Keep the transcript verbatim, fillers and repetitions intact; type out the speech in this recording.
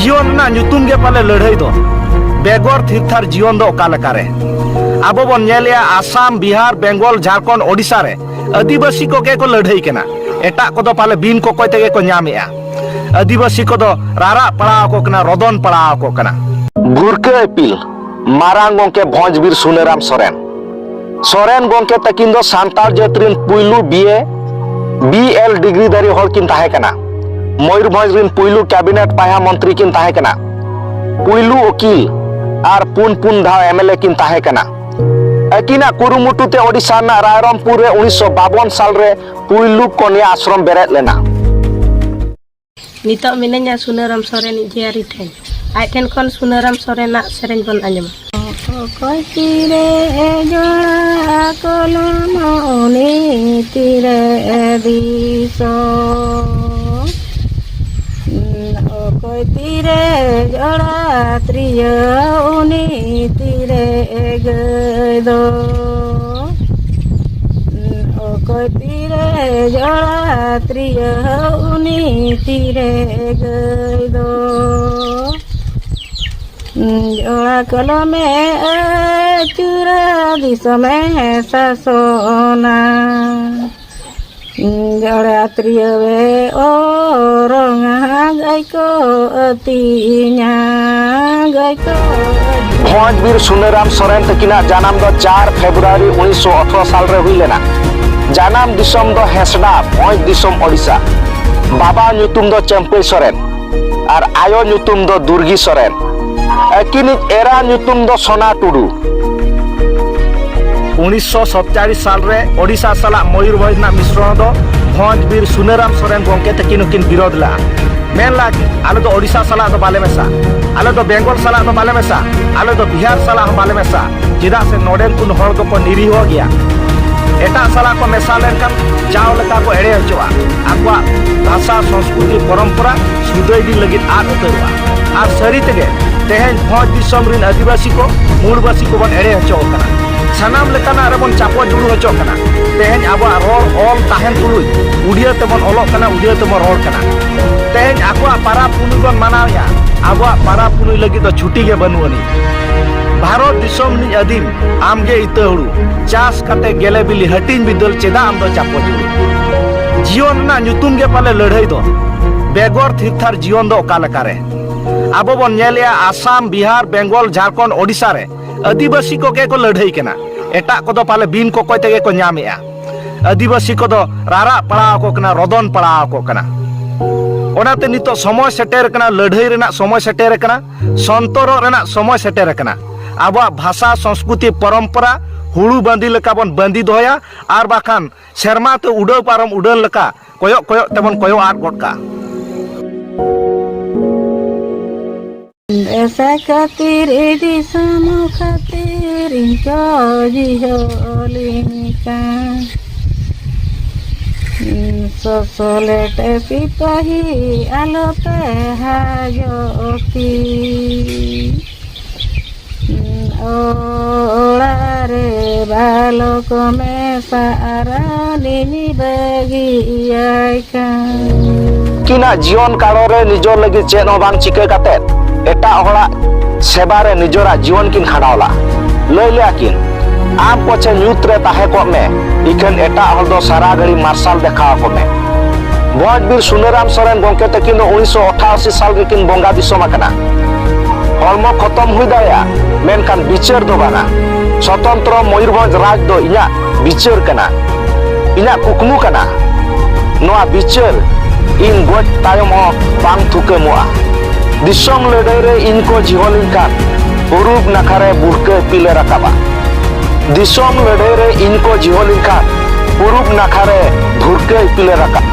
ᱡᱤᱭᱚᱱ ᱨᱮᱱᱟᱜ ᱧᱩᱛᱩᱢ ᱜᱮ ᱯᱟᱞᱮ ᱞᱟᱹᱲᱦᱟᱹᱭ ᱫᱚ᱾ ᱵᱮᱜᱚᱨ ᱛᱷᱤᱨ ᱛᱷᱟᱨ ᱡᱤᱭᱚᱱ ᱫᱚ ᱚᱠᱟ ᱞᱮᱠᱟᱨᱮ? ᱟᱵᱚ ᱵᱚᱱ ᱧᱮᱞᱮᱜᱼᱟ, ᱟᱥᱟᱢ, ᱵᱤᱦᱟᱨ, ᱵᱮᱝᱜᱚᱞ, ᱡᱷᱟᱲᱠᱷᱚᱸᱰ, ᱳᱰᱤᱥᱟ ᱨᱮ ᱟᱹᱫᱤᱵᱟᱹᱥᱤ ᱠᱚᱜᱮ ᱠᱚ ᱞᱟᱹᱲᱦᱟᱹᱭ ᱠᱟᱱᱟ᱾ ᱮᱴᱟᱜ ᱠᱚᱫᱚ ᱯᱟᱞᱮ ᱵᱤᱱ ᱠᱚᱠᱚᱭ ᱛᱮᱜᱮ ᱠᱚ ᱧᱟᱢᱮᱜᱼᱟ᱾ ᱟᱹᱫᱤᱵᱟᱹᱥᱤ ᱠᱚᱫᱚ ᱨᱟᱨᱟᱜ ᱯᱟᱲᱟᱣ ᱟᱠᱚ ᱠᱟᱱᱟ, ᱨᱚᱫᱚᱱ ᱯᱟᱲᱟᱣ ᱟᱠᱚ ᱠᱟᱱᱟ᱾ ᱜᱩᱨᱠᱟᱹ ᱤᱯᱤᱞ ᱢᱟᱨᱟᱝ ᱜᱚᱢᱠᱮ ᱵᱷᱚᱸᱡᱽ ᱵᱤᱨ ᱥᱩᱱᱟᱹᱨᱟᱢ ᱥᱚᱨᱮᱱ᱾ ᱥᱚᱨᱮᱱ ᱜᱚᱢᱠᱮ ᱛᱟᱹᱠᱤᱱ ᱫᱚ ᱥᱟᱱᱛᱟᱲ ᱡᱟᱹᱛ ᱨᱤᱱ ᱯᱩᱭᱞᱩ ᱵᱤ ᱮ, ᱵᱤ ᱮᱞ ᱰᱤᱜᱽᱨᱤ ᱫᱷᱟᱨᱤ ᱦᱚᱲ ᱠᱤᱱ ᱛᱟᱦᱮᱸ ᱠᱟᱱᱟ᱾ ᱢᱚᱭᱩᱨᱵᱷᱚᱸᱡᱽ ᱨᱤᱱ ᱯᱩᱭᱞᱩ ᱠᱮᱵᱤᱱᱮᱴ ᱯᱟᱭᱦᱟ ᱢᱚᱱᱛᱨᱤ ᱠᱤᱱ ᱛᱟᱦᱮᱸ ᱠᱟᱱᱟ᱾ ᱯᱩᱭᱞᱩ ᱩᱠᱤᱞ ᱟᱨ ᱯᱩᱱ ᱯᱩᱱ ᱫᱷᱟᱣ ᱮᱢ ᱮᱞ ᱮ ᱠᱤᱱ ᱛᱟᱦᱮᱸ ᱠᱟᱱᱟ᱾ ᱟᱹᱠᱤᱱᱟᱜ ᱠᱩᱨᱩᱢᱩᱴᱩ ᱛᱮ ᱳᱰᱤᱥᱟ ᱨᱮᱱᱟᱜ ᱨᱟᱭᱨᱚᱝᱯᱩᱨ ᱨᱮ ᱩᱱᱤᱥᱥᱚ ᱵᱟᱵᱚᱱ ᱥᱟᱞ ᱨᱮ ᱯᱩᱭᱞᱩ ᱠᱚᱱᱭᱟ ᱟᱥᱨᱚᱢ ᱵᱮᱨᱮᱫ ᱞᱮᱱᱟ᱾ ᱱᱤᱛᱚᱜ ᱢᱤᱱᱟᱹᱧᱟ ᱥᱩᱱᱟᱹᱨᱟᱢ ᱥᱚᱨᱮᱱᱤᱡ ᱡᱤᱭᱟᱹᱨᱤ ᱴᱷᱮᱱ᱾ ᱟᱡ ᱴᱷᱮᱱ ᱠᱷᱚᱱ ᱥᱩᱱᱟᱹᱨᱟᱢ ᱥᱚᱨᱮᱱᱟᱜ ᱥᱮᱨᱮᱧ ᱵᱚᱱ ᱟᱸᱡᱚᱢᱟ᱾ ᱚᱠᱚᱭ ᱛᱤᱨᱮ ᱡᱚᱲᱟ ᱠᱚᱞᱚᱢ, ᱩᱱᱤ ᱛᱤᱨᱮ ᱫᱤᱥᱚᱢ᱾ ᱚᱠᱚᱭ ᱛᱤᱨᱮ ᱡᱚᱲᱟ ᱛᱨᱤᱭᱟᱹ, ᱩᱱᱤ ᱛᱤᱨᱮ ᱜᱟᱹᱭ ᱫᱚ᱾ ᱚᱠᱚᱭ ᱛᱤᱨᱮ ᱡᱚᱲᱟ ᱛᱨᱤᱭᱟᱹ, ᱩᱱᱤ ᱛᱤᱨᱮ ᱜᱟᱹᱭ ᱫᱚ᱾ ᱡᱚᱲᱟ ᱠᱚᱞᱚᱢᱮ ᱟᱹᱪᱩᱨᱟ, ᱫᱤᱥᱚᱢᱮ ᱥᱟᱥᱚᱱᱟ᱾ ᱡᱚᱲᱟ ᱛᱨᱤᱭᱟᱹᱣᱮ ᱚᱨᱚᱝᱟ, ᱜᱟᱹᱭ ᱠᱚ ᱟᱹᱛᱤᱧᱟ, ᱜᱟᱹᱭ ᱠᱚ ᱟᱹᱛᱤᱧᱟ᱾ ᱵᱷᱚᱸᱡᱽ ᱵᱤᱨ ᱥᱩᱱᱟᱹᱨᱟᱢ ᱥᱚᱨᱮᱱ ᱛᱟᱹᱠᱤᱱᱟᱜ ᱡᱟᱱᱟᱢ ᱫᱚ ᱪᱟᱨ ᱯᱷᱮᱵᱽᱨᱩᱣᱟᱨᱤ ᱩᱱᱤᱥᱥᱚ ᱟᱴᱷᱨᱚ ᱥᱟᱞ ᱨᱮ ᱦᱩᱭ ᱞᱮᱱᱟ᱾ ᱡᱟᱱᱟᱢ ᱫᱤᱥᱚᱢ ᱫᱚ ᱦᱮᱸᱥᱰᱟ, ᱵᱷᱚᱸᱡᱽ ᱫᱤᱥᱚᱢ, ᱳᱰᱤᱥᱟ᱾ ᱵᱟᱵᱟ ᱧᱩᱛᱩᱢ ᱫᱚ ᱪᱟᱹᱢᱯᱟᱹᱭ ᱥᱚᱨᱮᱱ ᱟᱨ ᱟᱭᱳ ᱧᱩᱛᱩᱢ ᱫᱚ ᱫᱩᱨᱜᱤ ᱥᱚᱨᱮᱱ᱾ ᱟᱹᱠᱤᱱᱤᱡ ᱮᱨᱟ ᱧᱩᱛᱩᱢ ᱫᱚ ᱥᱳᱱᱟ ᱴᱩᱰᱩ᱾ ᱩᱱᱤᱥᱥᱚ ᱥᱟᱛᱪᱟᱞᱤᱥ ᱥᱟᱞ ᱨᱮ ᱳᱰᱤᱥᱟ ᱥᱟᱞᱟᱜ ᱢᱚᱭᱩᱨᱵᱷᱚᱸᱡᱽ ᱨᱮᱱᱟᱜ ᱢᱤᱥᱨᱚᱬ ᱫᱚ ᱵᱷᱚᱸᱡᱽ ᱵᱤᱨ ᱥᱩᱱᱟᱹᱨᱟᱢ ᱥᱚᱨᱮᱱ ᱜᱚᱢᱠᱮ ᱛᱟᱹᱠᱤᱱ ᱦᱚᱸᱠᱤᱱ ᱵᱤᱨᱳᱫᱷ ᱞᱮᱫᱼᱟ᱾ ᱢᱮᱱ ᱞᱮᱫᱼᱟ ᱠᱤᱱ, "ᱟᱞᱮ ᱫᱚ ᱳᱰᱤᱥᱟ ᱥᱟᱞᱟᱜ ᱫᱚ ᱵᱟᱞᱮ ᱢᱮᱥᱟ, ᱟᱞᱮ ᱫᱚ ᱵᱮᱝᱜᱚᱞ ᱥᱟᱞᱟᱜ ᱫᱚ ᱵᱟᱞᱮ ᱢᱮᱥᱟ, ᱟᱞᱮ ᱫᱚ ᱵᱤᱦᱟᱨ ᱥᱟᱞᱟᱜ ᱦᱚᱸ ᱵᱟᱞᱮ ᱢᱮᱥᱟ, ᱪᱮᱫᱟᱜ ᱥᱮ ᱱᱚᱰᱮᱱ ᱠᱚ ᱦᱚᱲ ᱫᱚᱠᱚ ᱱᱤᱨᱤᱦᱚ ᱜᱮᱭᱟ, ᱮᱴᱟᱜ ᱥᱟᱞᱟᱜ ᱠᱚ ᱢᱮᱥᱟ ᱞᱮᱱᱠᱷᱟᱱ ᱡᱟᱣ ᱞᱮᱠᱟ ᱠᱚ ᱮᱲᱮ ᱦᱚᱪᱚᱜᱼᱟ, ᱟᱠᱚᱣᱟᱜ ᱵᱷᱟᱥᱟ, ᱥᱚᱸᱥᱠᱨᱤᱛᱤ, ᱯᱚᱨᱚᱢᱯᱚᱨᱟ ᱥᱩᱫᱟᱹᱭ ᱫᱤᱱ ᱞᱟᱹᱜᱤᱫ ᱟᱫ ᱩᱛᱟᱹᱨᱚᱜᱼᱟ᱾" ᱟᱨ ᱥᱟᱹᱨᱤ ᱛᱮᱜᱮ ᱛᱮᱦᱮᱧ ᱵᱷᱚᱸᱡᱽ ᱫᱤᱥᱚᱢ ᱨᱤᱱ ᱟᱹᱫᱤᱵᱟᱹᱥᱤ ᱠᱚ, ᱢᱩᱞᱵᱟᱹᱥᱤ ᱠᱚᱵᱚᱱ ᱮᱲᱮ ᱦᱚᱪᱚ ᱟᱠᱟᱱᱟ᱾ ᱥᱟᱱᱟᱢ ᱞᱮᱠᱟᱱᱟᱜ ᱨᱮᱵᱚᱱ ᱪᱟᱯᱚ ᱡᱩᱲᱩ ᱦᱚᱪᱚᱜ ᱠᱟᱱᱟ᱾ ᱛᱮᱦᱮᱧ ᱟᱵᱚᱣᱟᱜ ᱨᱚᱲ ᱚᱞ ᱛᱟᱦᱮᱱ ᱛᱩᱞᱩᱡ ᱩᱰᱤᱭᱟᱹ ᱛᱮᱵᱚᱱ ᱚᱞᱚᱜ ᱠᱟᱱᱟ, ᱩᱰᱤᱭᱟᱹ ᱛᱮᱵᱚᱱ ᱨᱚᱲ ᱠᱟᱱᱟ᱾ ᱛᱮᱦᱮᱧ ᱟᱠᱚᱣᱟᱜ ᱯᱟᱨᱟᱵᱽ ᱯᱩᱱᱟᱹᱭ ᱵᱚᱱ ᱢᱟᱱᱟᱣᱮᱫᱼᱟ, ᱟᱵᱚᱣᱟᱜ ᱯᱟᱨᱟᱵᱽ ᱯᱩᱱᱟᱹᱭ ᱞᱟᱹᱜᱤᱫ ᱫᱚ ᱪᱷᱩᱴᱤ ᱜᱮ ᱵᱟᱹᱱᱩᱜ ᱟᱹᱱᱤᱡ᱾ ᱵᱷᱟᱨᱚᱛ ᱫᱤᱥᱚᱢ ᱨᱤᱱᱤᱡ ᱟᱹᱫᱤᱢ, ᱟᱢᱜᱮ ᱤᱛᱟᱹ ᱦᱩᱲᱩ, ᱪᱟᱥ ᱠᱟᱛᱮ ᱜᱮᱞᱮ ᱵᱤᱞᱤ ᱦᱟᱹᱴᱤᱧ ᱵᱤᱫᱟᱹᱞ ᱪᱮᱫᱟᱜ ᱟᱢ ᱫᱚ ᱪᱟᱯᱚ ᱡᱩᱲᱩ? ᱡᱤᱭᱚᱱ ᱨᱮᱱᱟᱜ ᱧᱩᱛᱩᱢ ᱜᱮ ᱯᱟᱞᱮ ᱞᱟᱹᱲᱦᱟᱹᱭ ᱫᱚ, ᱵᱮᱜᱚᱨ ᱛᱷᱤᱨ ᱛᱷᱟᱨ ᱡᱤᱭᱚᱱ ᱫᱚ ᱚᱠᱟ ᱞᱮᱠᱟᱨᱮ? ᱟᱵᱚ ᱵᱚᱱ ᱧᱮᱞᱮᱜᱼᱟ, ᱟᱥᱟᱢ, ᱵᱤᱦᱟᱨ, ᱵᱮᱝᱜᱚᱞ, ᱡᱷᱟᱲᱠᱷᱚᱸᱰ, ᱳᱰᱤᱥᱟ ᱨᱮ ᱟᱹᱫᱤᱵᱟᱹᱥᱤ ᱠᱚᱜᱮ ᱠᱚ ᱞᱟᱹᱲᱦᱟᱹᱭ ᱠᱟᱱᱟ᱾ ᱮᱴᱟᱜ ᱠᱚᱫᱚ ᱯᱟᱞᱮ ᱵᱤᱱ ᱠᱚᱠᱚᱭ ᱛᱮᱜᱮ ᱠᱚ ᱧᱟᱢᱮᱜᱼᱟ᱾ ᱟᱹᱫᱤᱵᱟᱹᱥᱤ ᱠᱚᱫᱚ ᱨᱟᱨᱟᱜ ᱯᱟᱲᱟᱣ ᱟᱠᱚ ᱠᱟᱱᱟ, ᱨᱚᱫᱚᱱ ᱯᱟᱲᱟᱣ ᱟᱠᱚ ᱠᱟᱱᱟ᱾ ᱚᱱᱟᱛᱮ ᱱᱤᱛᱚᱜ ᱥᱚᱢᱚᱭ ᱥᱮᱴᱮᱨ ᱟᱠᱟᱱᱟ, ᱞᱟᱹᱲᱦᱟᱹᱭ ᱨᱮᱱᱟᱜ ᱥᱚᱢᱚᱭ ᱥᱮᱴᱮᱨ ᱟᱠᱟᱱᱟ, ᱥᱚᱱᱛᱚᱨᱚᱜ ᱨᱮᱱᱟᱜ ᱥᱚᱢᱚᱭ ᱥᱮᱴᱮᱨ ᱟᱠᱟᱱᱟ᱾ ᱟᱵᱚᱣᱟᱜ ᱵᱷᱟᱥᱟ, ᱥᱚᱸᱥᱠᱨᱩᱛᱤ, ᱯᱚᱨᱚᱢᱯᱚᱨᱟ ᱦᱩᱲᱩ ᱵᱟᱸᱫᱤ ᱞᱮᱠᱟ ᱵᱚᱱ ᱵᱟᱸᱫᱤ ᱫᱚᱦᱚᱭᱟ, ᱟᱨ ᱵᱟᱠᱷᱟᱱ ᱥᱮᱨᱢᱟ ᱛᱮ ᱩᱰᱟᱹᱣ ᱯᱟᱨᱚᱢ ᱩᱰᱟᱹᱱ ᱞᱮᱠᱟ ᱠᱚᱭᱚᱜ ᱠᱚᱭᱚᱜ ᱛᱮᱵᱚᱱ ᱠᱚᱭᱚᱜ ᱟᱫ ᱜᱚᱫ ᱠᱟᱜᱼᱟ᱾ ᱮᱥᱟ ᱠᱷᱟᱹᱛᱤᱨ ᱤᱫᱤ ᱥᱟᱢᱚ ᱠᱷᱟᱹᱛᱤᱨ ᱤᱧ ᱠᱚ ᱡᱤᱦᱚᱞᱤᱧ ᱠᱟᱱ᱾ ᱥᱚᱥᱚᱞᱮᱴ ᱥᱤᱯᱟᱹᱦᱤ ᱟᱞᱚᱯᱮ ᱦᱟᱡᱚᱜ ᱠᱤ᱾ ᱚᱲᱟᱜ ᱨᱮ ᱵᱟᱞᱚᱠ ᱢᱮᱥᱟ ᱨᱟᱱᱤᱧ ᱵᱟᱹᱜᱤᱭᱟᱭ ᱠᱟᱱ᱾ ᱩᱱᱠᱤᱱᱟᱜ ᱡᱤᱭᱚᱱ ᱠᱟᱲᱚ ᱨᱮ ᱱᱤᱡᱚᱨ ᱞᱟᱹᱜᱤᱫ ᱪᱮᱫ ᱦᱚᱸ ᱵᱟᱝ ᱪᱤᱠᱟᱹ ᱠᱟᱛᱮ ᱮᱴᱟᱜ ᱦᱚᱲᱟᱜ ᱥᱮᱵᱟ ᱨᱮ ᱱᱤᱡᱚᱨᱟᱜ ᱡᱤᱭᱚᱱ ᱠᱤᱱ ᱠᱷᱟᱸᱰᱟᱣ ᱞᱟ᱾ ᱞᱟᱹᱭ ᱞᱮᱜᱼᱟ ᱠᱤᱱ, "ᱟᱢ ᱯᱚᱪᱷᱮ ᱧᱩᱛ ᱨᱮ ᱛᱟᱦᱮᱸ ᱠᱚᱜ ᱢᱮ, ᱤᱠᱷᱟᱹᱱ ᱮᱴᱟᱜ ᱦᱚᱲ ᱫᱚ ᱥᱟᱨᱟ ᱜᱷᱟᱹᱲᱤ ᱢᱟᱨᱥᱟᱞ ᱫᱮᱠᱷᱟᱣ ᱟᱠᱚ ᱢᱮ᱾" ᱵᱷᱚᱸᱡᱽ ᱵᱤᱨ ᱥᱩᱱᱟᱹᱨᱟᱢ ᱥᱚᱨᱮᱱ ᱜᱚᱢᱠᱮ ᱛᱟᱹᱠᱤᱱ ᱫᱚ ᱩᱱᱤᱥᱥᱚ ᱚᱴᱷᱟᱥᱤ ᱥᱟᱞ ᱨᱮᱠᱤᱱ ᱵᱚᱸᱜᱟ ᱫᱤᱥᱚᱢ ᱟᱠᱟᱱᱟ᱾ ᱦᱚᱲᱢᱚ ᱠᱷᱚᱛᱚᱢ ᱦᱩᱭ ᱫᱟᱲᱮᱭᱟᱜᱼᱟ, ᱢᱮᱱᱠᱷᱟᱱ ᱵᱤᱪᱟᱹᱨ ᱫᱚ ᱵᱟᱝᱟ᱾ ᱥᱚᱛᱚᱱᱛᱨᱚ ᱢᱚᱭᱩᱨᱵᱷᱚᱸᱡᱽ ᱨᱟᱡᱽ ᱫᱚ ᱤᱧᱟᱜ ᱵᱤᱪᱟᱹᱨ ᱠᱟᱱᱟ, ᱤᱧᱟᱜ ᱠᱩᱠᱢᱩ ᱠᱟᱱᱟ᱾ ᱱᱚᱣᱟ ᱵᱤᱪᱟᱹᱨ ᱤᱧ ᱜᱚᱡ ᱛᱟᱭᱚᱢ ᱦᱚᱸ ᱵᱟᱝ ᱛᱷᱩᱠᱟᱹᱢᱚᱜᱼᱟ᱾ ᱫᱤᱥᱚᱢ ᱞᱟᱹᱲᱦᱟᱹᱭ ᱨᱮ ᱤᱧ ᱠᱚ ᱡᱤᱦᱚᱞᱤᱧ ᱠᱷᱟᱱ, ᱯᱩᱨᱩᱵ ᱱᱟᱠᱷᱟ ᱨᱮ ᱵᱷᱩᱨᱠᱟᱹ ᱤᱯᱤᱞᱮ ᱨᱟᱠᱟᱵᱟ᱾ ᱫᱤᱥᱚᱢ ᱞᱟᱹᱲᱦᱟᱹᱭ ᱨᱮ ᱤᱧ ᱠᱚ ᱡᱤᱦᱚᱞᱤᱧ ᱠᱷᱟᱱ, ᱯᱩᱨᱩᱵ ᱱᱟᱠᱷᱟ ᱨᱮ ᱵᱷᱩᱨᱠᱟᱹ ᱤᱯᱤᱞᱮ ᱨᱟᱠᱟᱵ᱾